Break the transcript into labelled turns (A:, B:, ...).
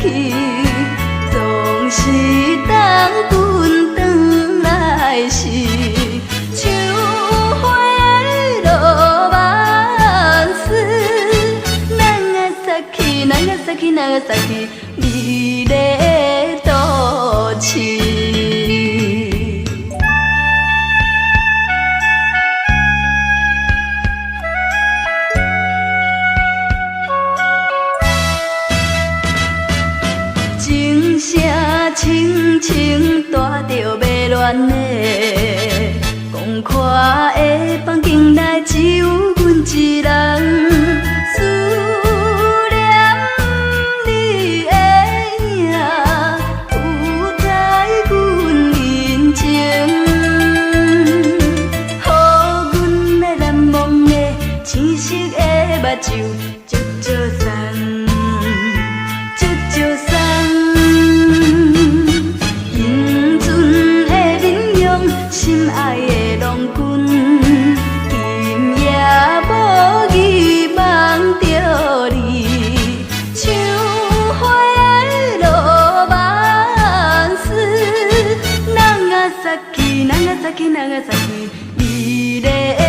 A: 去，總是等阮轉來時，像花的羅曼斯，長崎，長崎，長崎，美麗都市。情聲清清帶著迷戀的，廣闊的房間內只有阮一人，思念你的影，浮在阮面前，予阮的難忘的青色的目睭，足足送，足足送。英俊的面容，心愛的郎君，今夜無意夢著你，像花的羅曼斯，長崎，長崎，長崎，美麗。